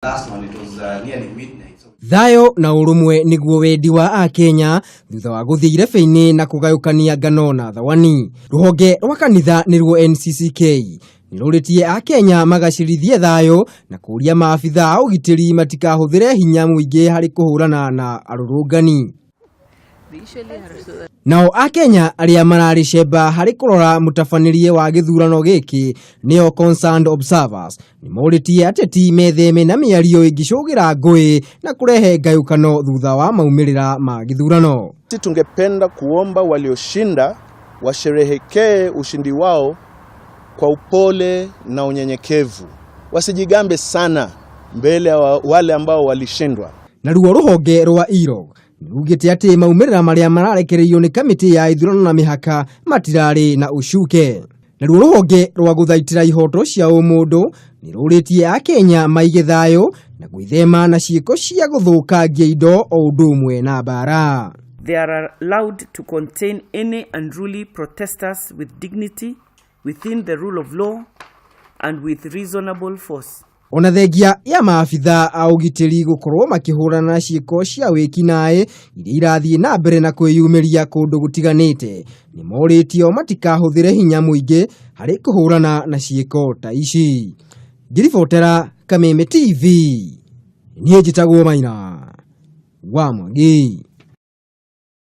Last one, it was nearly midnight. So Thayũ na ũrũmwe nĩguo wendi wa Akenya thutha wa gũthiĩ irebe-inĩ na kũgayũkania ngano na thawani. Rũhonge rwa kanitha nĩruo NCCK nĩrũrĩtie Akenya magacĩrithie thayũ na kũria maabitha a ũgitĩri matikahũthĩre hinya mũingĩ harĩ kũhũrana na arũrũngani. Nao Akenya arĩa mararĩ cemba harĩ kũrora mũtabanĩrie wa gĩthurano gĩkĩ nĩo Concerned Observers nĩmorĩtie ateti metheme na mĩario ĩngĩcũgĩra ngũĩ na kũrehe ngayũkano thutha wa maumĩrĩra ma gĩthurano. Sisi tungependa kuomba walioshinda washerehekee ushindi wao kwa upole na unyenyekevu, wasijigambe sana mbele ya wale ambao walishindwa. Naruo rũhonge rwa IROG nĩrugĩte atĩ maumĩrĩra marĩa mararekereirio nĩ kamĩtĩ ya ithurano na mĩhaka matirarĩ na ũcuke. Naruo rũhonge rwa gũthaitĩra ihoto cia ũmũndũ nĩrũrĩtie Akenya maige thayũ na gwĩthema na ciĩko cia gũthũkangia indo o ũndũ ũmwe na mbara. They are allowed to contain any unruly protesters with dignity, within the rule of law, and with reasonable force. Ona thengia ya maabitha a ũgitĩri gũkorwo makĩhũrana na ciĩko cia wĩkinaĩ iria irathiĩ na mbere na kwĩyumĩria kũndũ gũtiganĩte, nĩmorĩtio matikahũthĩre hinya mũingĩ harĩ kũhũrana na ciĩko ta ici. Ngĩribotera Kameme TV, niĩ njĩtagwo Maina wa Mwangi.